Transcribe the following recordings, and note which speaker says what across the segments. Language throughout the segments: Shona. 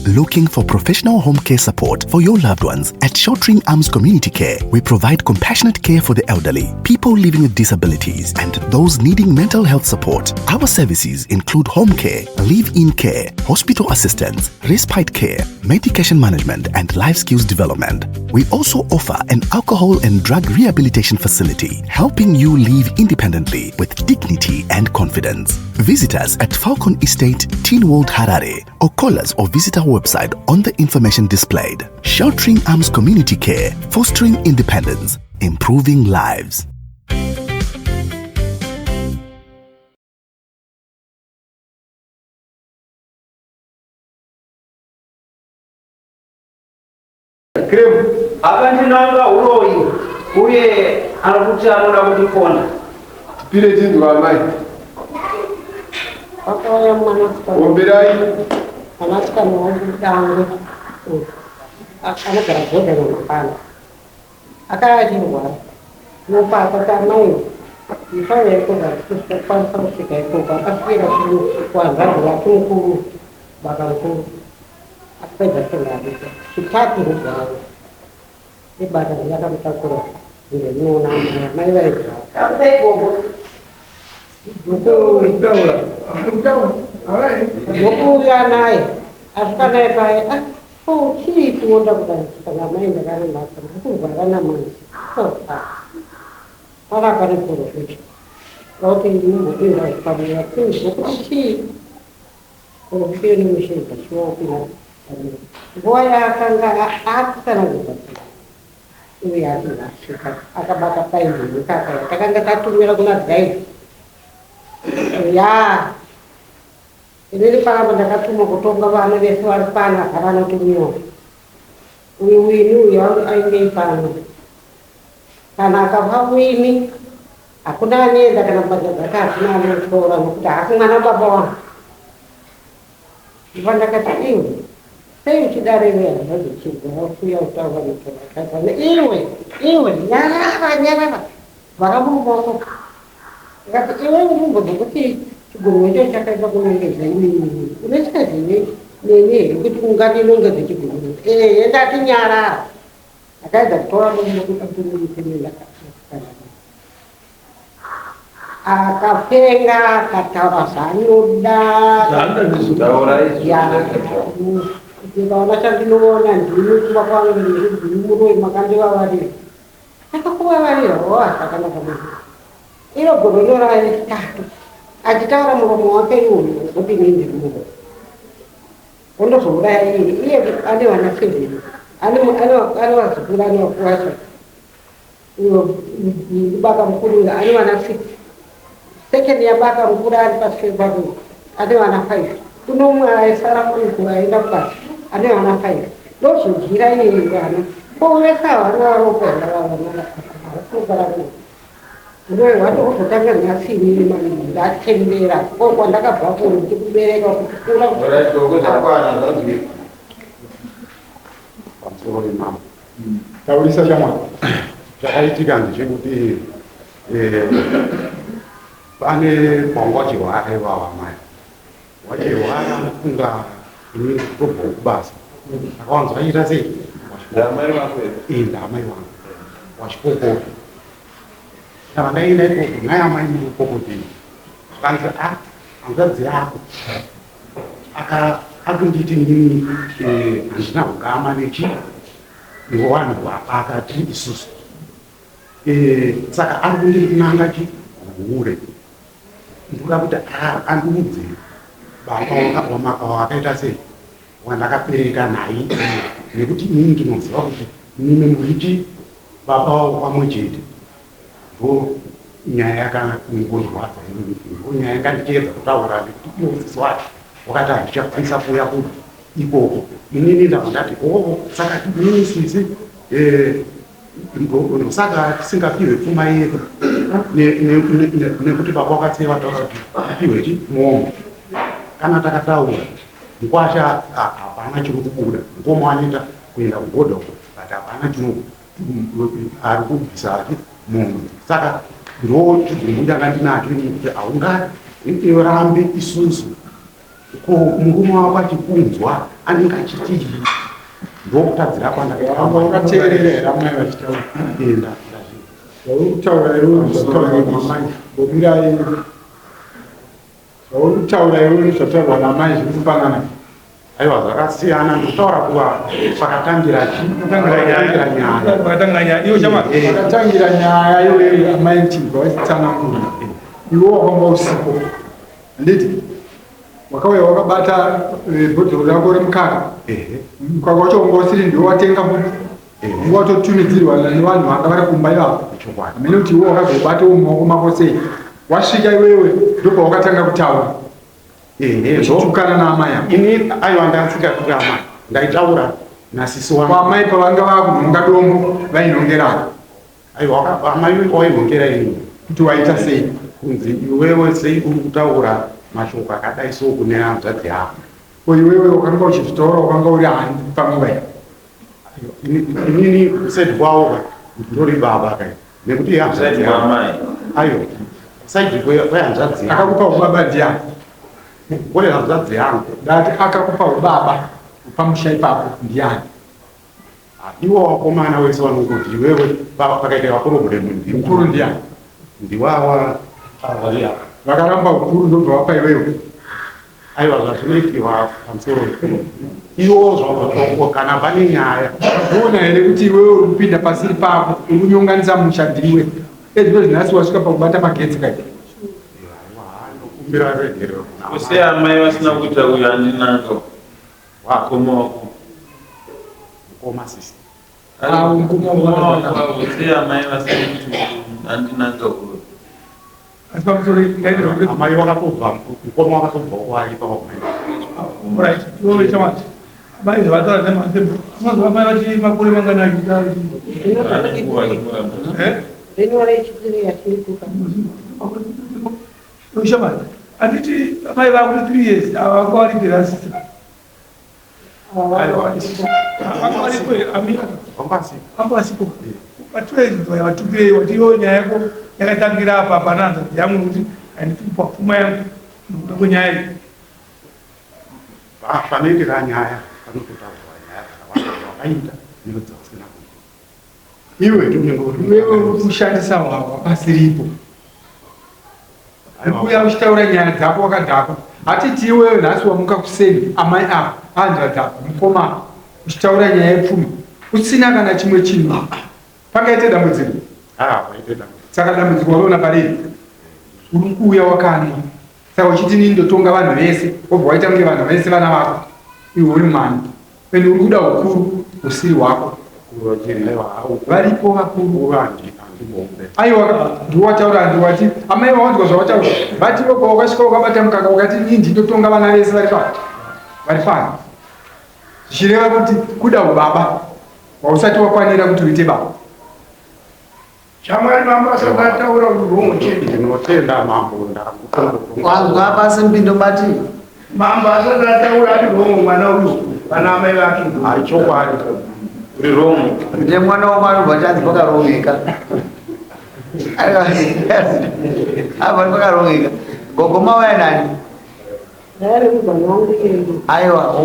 Speaker 1: Looking for professional home care support for your loved ones? At Sheltering Arms Community Care, we provide compassionate care for the elderly, people living with disabilities, and those needing mental health support. Our services include home care, live in care, hospital assistance, respite care, medication management, and life skills development. We also offer an alcohol and drug rehabilitation facility, helping you live independently with dignity and confidence. Visit us at Falcon Estate, Teen World, Harare, or call us or visit our website on the information displayed. Sheltering Arms Community Care, fostering independence, improving lives.
Speaker 2: Krem.
Speaker 3: Akandinanga uroyi uye anokuti anoda kundiponda.
Speaker 2: Tipire tinzwa amai.
Speaker 4: Wakauya mwanasikana.
Speaker 2: Omberai.
Speaker 4: Mwanasikana wangu dangwe uyu anogara bhodha namapano. Akauya achirwara. Nopa akati amai ndifaiwe ikoko hatikukwanisa kusvika ikoko. Akasvikira kuhanzvadzi vake mukuru baba mukuru. Apedza kutonga chitatu rugwaro. Ibata yakamutakura ndinoona amai vairwara. Ndokuuya naye asvika naye paye, "Ah, ko chii kuonda kudai?" Kana mai ndakarembatsa ndikurwara namai pava pane profita vakuti mumbopinda pamweya nokuti chii profita nemushinga chiwopinda nguva yaakanga akutsanangudza uye asvika akabata paini nekaka takanga tatumira kuna dhiraivha ya inini panapa ndakatumwa kutonga vana vese vari pano havana tumiwa. Uyu wini uyu ainge pano kana akafa wini hakuna anoenda kana mbatya dzake hakuna anotora nokuti haasi mwana baba wangu. Ndipa ndakati, "Iwe sei uchidarire hanzvadzi kuya kutaura netoakaitana iwe iwe nyarara nyarara vhara murumo." Ndikati, "Iwe unombobva kuti chigunwe icho chakaita kunongedza inini une neni here kuti ungandinongedze chigunwe?" Ehe, ndati nyarara. Akaedza kutora dombo kuda kuti akapenga akataura zvaanoda. Ndikaona chandinoona ndini kumba kwangu ndini muroyi makandivavarira akakuvavarira o zvakanaka munhu iro gore rechitatu achitaura muromo wake iwoyo kuti inini ndiri muroyi ondozouraya iye. Iye ane vana seven, ane vazukuru, ane vakuwasha. Uyo baba mukuru uyo ane vana six, second yababa mukuru ari pasi pepako ane vana five, kuno umwe aisara uku aenda kubasa ane vana five. Ndozodyira iye vana ko vese havana varopa vana kugara unoyo watokuzotanga nhasi inini mani ndatembera ko kwandakabva ko ndikubereka kukura.
Speaker 5: Pamusoro imamo taurisa shamwari, chakaitika ndechekuti pane panga wachirwara ivava mai wachirwara kunga ini kutobva kubasa akawanzwa achiita sei ndamai vangu wachipopota. Saka ndaenda ikoko naye amai muripopotei zvakanzi a hanzvadzi yako akunditi inini handina kugama nechi newanhu akati isusu saka ari kundinanga chi hure ndoda kuti andiudze baba wakaita sei wandakabereka naye nekuti inini ndinoziva kuti mime muriti baba wavo pamwe chete. Ndo nyaya yakangondrwadza, ndo nyaya yanga ndichiedza kutaura nekuti iwo sisi wacho wakati handichakwanisa kuuya ku ikoko. Inini ndabva ndati oo saka inini sisi ndosaka tisingapiwe pfuma yedu nekuti baba wakatse vataura kuti tipiwe chi mombe. Kana takataura mukwasha hapana chiri kubuda, ngoma anoita kuenda kugodha uko but hapana chino ari kubvisa mombe. Saka ndo chigumbu changa ndinacho ini kuti haungarambe isusu. Ko murume wako achikunzwa anenge achitii? Ndokutadzira kwandakaita.
Speaker 2: Wanga wakateerera here amai vachitaura?
Speaker 5: Enda.
Speaker 2: Zvauri kutaura iwewe zvataurwa namai. Mbomirai. Zvauri kutaura iwewe zvataurwa namai zviri kupanana.
Speaker 5: Aiwa zvakasiyana ndikutaura kuva pakatangira chi pakatangira nyaya.
Speaker 6: Pakatangira nyaya iyo chama.
Speaker 2: Pakatangira nyaya iyoyo amai chibva vachitsanangura. Iwe wakanga usipo. Handiti? Wakauya wakabata bhodhoro rako remukaka. Mukaka wacho wanga usiri ndiwe watenga futi. Wanga watotumidzirwa nevanhu vanga vari kumba ivavo. Hameno kuti iwe wakazobata mumaoko mako sei. Wasvika iwewe ndopawakatanga kutaura. Uchitukana naamai ava.
Speaker 5: Ini aiwa ndasingatuka amai. Ndaitaura nasisi wangu.
Speaker 2: Amai pavanga vakunhonga dombo vainhongerana.
Speaker 5: Aiwa amai wainhongera ini.
Speaker 2: Kuti waita sei?
Speaker 5: Kunzi iwewe sei uri kutaura mashoko akadai so kune hanzvadzi yako.
Speaker 2: Ko iwewe wakanga uchizvitaura wakanga uri ani panguva iyi?
Speaker 5: Inini kuside kwavo ndori baba kai nekuti hanzvadzi yangu. Aiwa side kwehanzvadzi yangu.
Speaker 2: Akakupa ubaba ndiani?
Speaker 5: Kwe hanzvadzi yangu.
Speaker 2: Ndati akakupa ubaba pamusha ipapo ndiani?
Speaker 5: Iwo wakomana wese vanongoti iwewe pakaita problem
Speaker 2: mukuru ndiani?
Speaker 5: Ndiwawa
Speaker 2: vakaramba ukuru ndobva vapa iwewe.
Speaker 5: Aiwa zvazvinoitiwa pamusoro iwo zvaunotongo kana pane nyaya.
Speaker 2: Unoona here kuti iwewe uri kupinda pasiri pako uri kunyonganisa musha ndiwe. Ezvino zvinhasi wasvika pakubata magetsi kai.
Speaker 5: Ndokumbira regerero.
Speaker 7: Kuse amai vasina kuita uyu andinanga. Wakoma wako.
Speaker 5: Mukoma sisi.
Speaker 2: Avo mukoma
Speaker 7: wako. Kuse amai vasina kuita andinanga uyu.
Speaker 6: Asi pamusoro ndaitira kuti
Speaker 5: amai wakatobva mukoma wakatobva kwaipa kwamai.
Speaker 6: Right. Iwe chamati. Amai zvavataura nemazembe. Amazuva amai vati makore mangani achiita. Eh?
Speaker 4: Ndinore chipiri yachikuka.
Speaker 6: Iwe chamati. Anditi amai vakuti 3 years ava vanga vari pirasisa. Aiwa. Vanga varipo amira. Vanga vasipo. Vatura vatukirei wati iwe nyaya yako yakatangira apa pana hanzvadzi yangu kuti handisi kupa pfuma yangu nokuda kwenyaya iyi.
Speaker 5: Panoitika nyaya panototaurwa nyaya dzakawanda dzawakaita nedzausina kuita.
Speaker 2: Iwe iwewe uri kushandisa hwahwa pasiripo. Kuuya uchitaura nyaya dzako wakadhakwa. Hatiti iwewe nhasi wamuka kuseni amai ava hanzvadzi ava mukoma uchitaura nyaya yepfuma usina kana chimwe chinhu pangaite dambudziko. Saka dambudziko wariona pariri uri kuuya wakanwa saka uchiti inini ndotonga vanhu vese wobva waita kunge vanhu vese vana vako iwe uri mwana ende uri kuda ukuru husiri hwako. Varipo vakuru. Aiwa ndiwataura ndiwati amai vawanzwa zvawataura vati iwe pawakasvika wakabata mukaka wakati inini ndinotonga vana vese vari pano vari pano zvichireva kuti kuda ubaba wausati wakwanira kuti uite baba.
Speaker 8: Shamwari mambo asati ataura uri wrong chete.
Speaker 5: Ndinotenda mambo ndakutongo.
Speaker 9: Wanzwa pasi mbindo bati.
Speaker 8: Mambo asati ataura ari wrong mwana uyu vana amai vake.
Speaker 5: Ai chokwadi.
Speaker 7: Uri wrong.
Speaker 9: Ndiye mwana wangu anobva chanzi pakarongeka. Apa pakarongeka. Gogo mauya nani? Aiwa,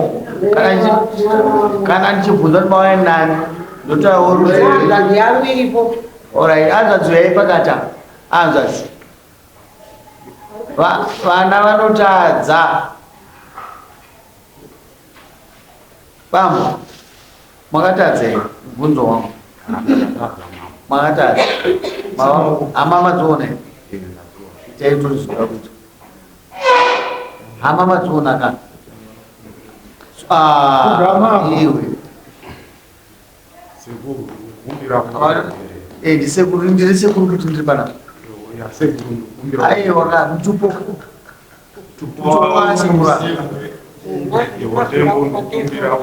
Speaker 9: kana ndichibvunza kuti mauya nani ndotaura
Speaker 4: rudzi. Hanzvadzi yangu iripo.
Speaker 9: Alright, hanzvadzi uyai pakati apa. Hanzvadzi. Vana vanotadza. Bambo, makatadza here? Mubvunzo wangu. Makatadza. Hama madziona here? Taitoziva kuti. Hama madziona ka? Ah, iwe.
Speaker 5: Sekuru, kumbira kuregerera.
Speaker 9: Eh, ndisekuru, ndiri sekuru kuti ndiri panapa.
Speaker 5: Ya sekuru, kumbira.
Speaker 9: Aiwa ka, mutupo. Mutupo wasekuru.
Speaker 5: Iwo ndikumbira kuregerera.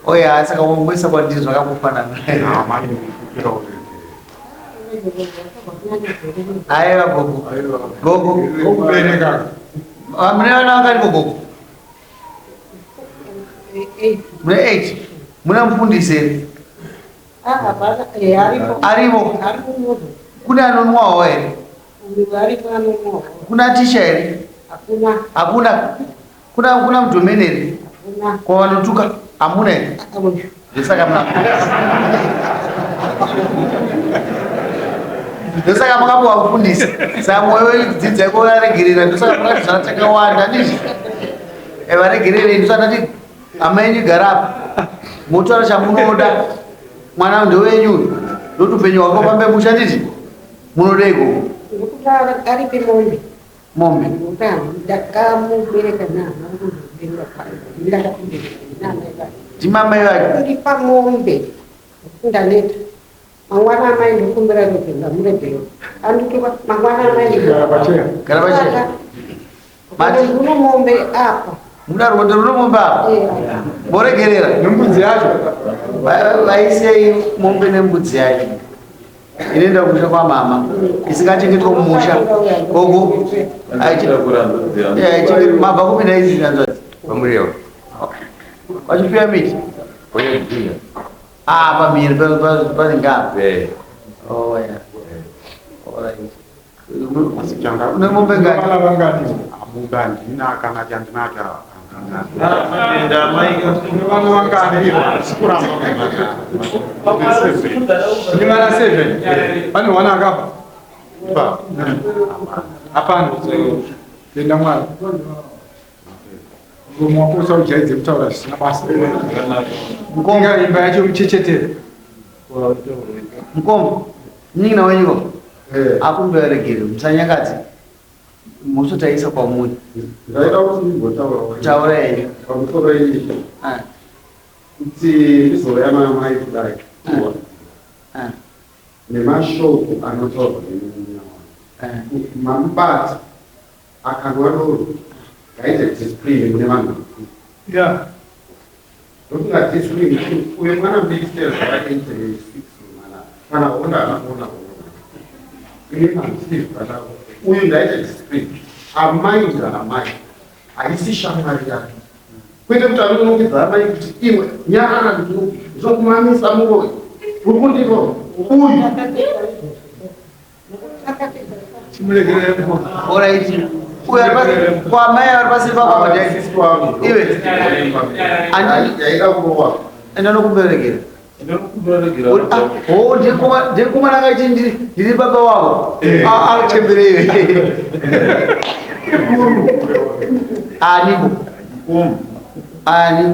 Speaker 9: Oya, saka womboisa kwandiri zvakangofanana.
Speaker 5: Amai ndikumbira kuregerera.
Speaker 9: Aiwa gogo. Gogo.
Speaker 2: Gokubereka.
Speaker 9: Mune vana vakati gogo? Mune 8. Muna mufundisi here? Arimo. Kune anonwawo here? Kuna tisha here? Hakuna. Kuna kuna mudhomeni here? Ko vanotuka hamuna here? Ndosaka muna ndosaka makapuwa mufundisi saka mwoyo wenyu kudzidza iko varegerera ndosaka makatizvara takawanda ndizvo eh, varegererei ndosaka ndati amai enyu gara apa motaura chamunoda mwana ndewenyu uyu ndokuti upenyu hwako pambe musha nditi munodeiko
Speaker 4: aripi mombe
Speaker 9: mombe
Speaker 4: ndakamubereka nana ndakamubereka nana
Speaker 9: ndimamai vake
Speaker 4: ndipa mombe ndaneta mangwana amai ndikumbira rege ndamuregero andituka mangwana amai
Speaker 2: Gara pacheya.
Speaker 9: Gara pacheya. Mati-
Speaker 4: uno mombe apa
Speaker 9: muda rwendo runo mombe apa
Speaker 4: Eh,
Speaker 9: moregerera
Speaker 2: Nembudzi yacho.
Speaker 9: Vaisei mombe nembudzi yacho inoenda kumusha kwamama isingachengetwa mumusha gogo mabva kupi naidzi hanzvadzi
Speaker 10: Pamurewa.
Speaker 9: vachipiwa miti ah pamhiri panenge apa
Speaker 10: Eh.
Speaker 9: oh yeah alright une mombe ngani
Speaker 2: Vana vangani?
Speaker 5: Mombe handina kana chandinacho handina.
Speaker 2: Une vana vangani? Une vana 7. Pane mwana akafa? Hapana. Tenda Mwari. Muromo wako usaujaidze kutaura zvisina basa. Inga imba yacho muchechetere.
Speaker 9: Mukoma, munin'ina wenyuko akumberegere musanyakadzi mhosva taisa kwamuri.
Speaker 5: Ndaida kuti ndimbotaura
Speaker 9: Taura henyu.
Speaker 5: Pamusoro iyi
Speaker 9: Ah,
Speaker 5: kuti ndizouya namai kudai
Speaker 9: ah,
Speaker 5: nemashoko anotaurwa nemunyama
Speaker 9: ah.
Speaker 5: kuti mamubata akanwa doro ngaite discipline mune vanhu vakuru
Speaker 6: ya
Speaker 5: ndofunga discipline uyu mwana mudiki sezvo akaite six mwana kana honda haana kuona hondo ini handisi zvakadaro uyu ndaite discipline amai ndaamai haisi shamwari yake kwete kuti anonongedza amai kuti iwe nyarara ndinokumamisa muroyi uri kundiro uyu
Speaker 6: chimuregerere mukoma
Speaker 9: Alright. Uyu ari pasi kwamai ari pasi papa padai. Iwe.
Speaker 5: Yaida kurowa
Speaker 9: Enda nokumberegera. Oh, ndiri kumana kaiti ndiri baba wavo. Ah, achembere iwe. Aniko? Ani?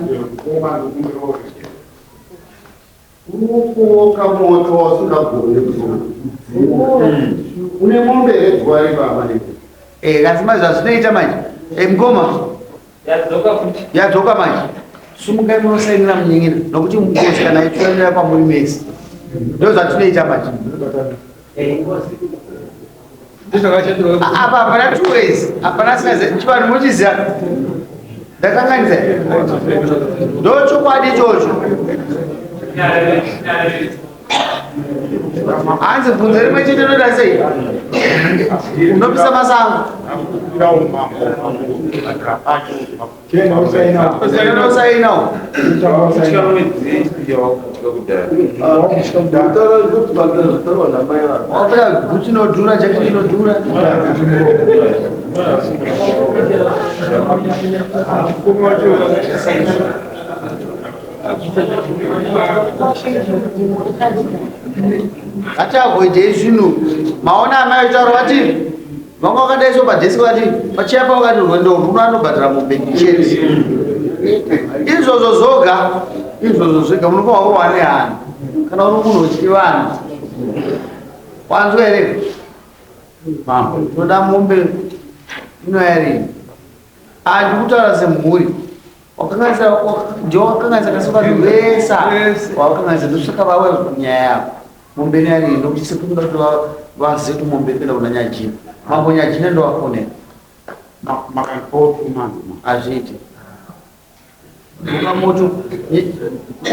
Speaker 5: unokuoka moto wausingagoni kuzokudzima une mombe here zuva ribaba neko
Speaker 9: Eh, kasi manje zvazvinoita manje. Eh, mukoma.
Speaker 3: Yadzoka futi.
Speaker 9: Yadzoka manje. Sumukai munosainira munin'ina nokuti ngozi kana ichifanira kwamuri mese. Ndo zvatinoita manje. Apa hapana two ways. Hapana singaze chivanhu muchiziva. Ndakanganisa. Ndo chokwadi ichocho. Hanzi bvunzo rimwe chete unoita sei? Unopisa masango.
Speaker 5: akukwira umambo kubhadhara pacho
Speaker 2: Chena usaina.
Speaker 9: Unosainawo. Wapfeka bhutsu inodhura, jaketi inodhura. Ngatiavoidei zvinhu. Maona amai vachitaura vati vanga vakadaiso padheski vati pachiya pavo vakati rwendo runo anobhadhara mombe chete. Izvozvo zvoga, izvozvo zvega munofanira kuva nehana. Kana uri munhu wechivanhu. Wanzwa here? Toda mombe inoyarini. Handikutaura semhuri. Wakanganisa ndiwe wakanganisa kasi vanhu vese wakanganisa ndosvika vauya kunyaya yako. Mombe inoyarini ndokuti sekuda kuti vazive kuti mombe inoenda kuna Nyajina. Mambo Nyajina ndovafonera.
Speaker 5: makandipawo two months
Speaker 9: Hazviiti. Muka moto.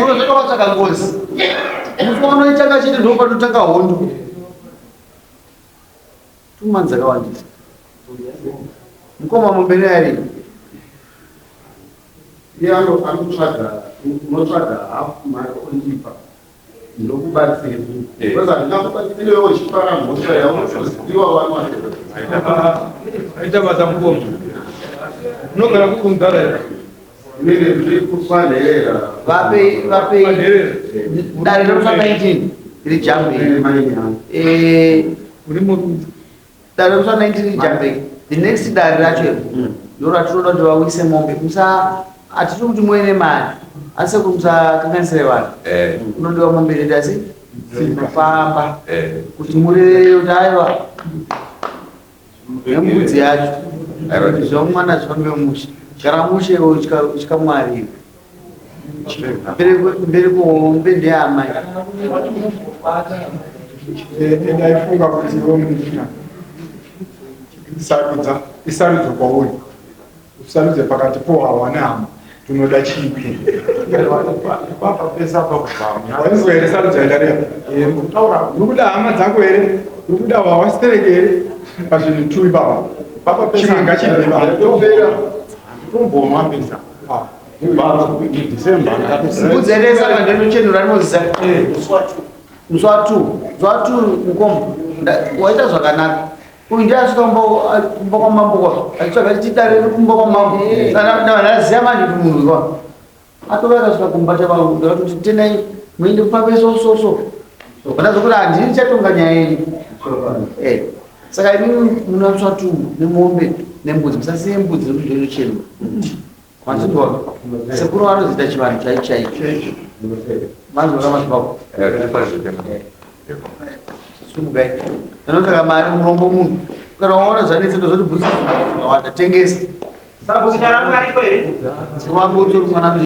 Speaker 9: Unozoda watsvaka ngozi. Musi waunoitanga chete ndopanotanga hondo. 2 months dzakawandisa. Mukoma mombe inoyarini.
Speaker 5: iye anotsvaga unotsvaga hafu mari ondipa ndokubatsira because handingakubatsirewo uchipara mhosva yaunotoziviwa wanwa
Speaker 6: aita basa mukoma. Unogara kukunzara here?
Speaker 5: Inini ndiri kufanherera.
Speaker 9: Vapei vapei dare remusa 19 riri jambei. Dare remusa 19 riri jambei. The next dare racho iri ndiro ratinoda kuti vawise mombe. Musa hatisi kuti muve nemari asi sekuti musakanganisire vanhu. Unodiwa mombe inoita sei? Inofamba kuti murerere kuti aiwa nembudzi yacho zvomwana zvifambe mushe. Gara mushe iwe utya Mwari iwe. Mbereko hombe ndeyamai.
Speaker 2: Ndaifunga kuti iwe munin'ina sarudza isarudzo kwauri usarudze pakati pohawa nehama tunoda chipi wainzwa here sarudzo yandareva uri kuda hama dzako here uri kuda hwawa stereke here pazvinhu tu ipapa chimwe ngachibve ipapa
Speaker 5: Tombomwa pesa. December
Speaker 9: Mbudzi yeresa pandinochenura rinoziza musi wa 2 musi wa 2 mukoma waita zvakanaka uyu ndiye asvika kumba kwamambo kwa achitsvaga chidare riri kumba kwamambo saka ndaziva manje kuti munhu kwa atove akasvika kumba chavangu ndakatoti tendai muende mufambe so so so vandazokuti handini chatonga nyaya yenyu saka imimi munotsva tu nemombe nembudzi musasiye mbudzi nekuti ndoinochenura Manzwa sekuru vanozoita chivanhu chaicho chaicho. Manzwa kamazvibako. Sumukai. Anotsvaka mari murombo munhu. Kana waona zvanetsa ndozoti bhutsu zvakawanda tengesa.
Speaker 3: Sabhuku charangu ariko here?
Speaker 9: Wambo utori mwana.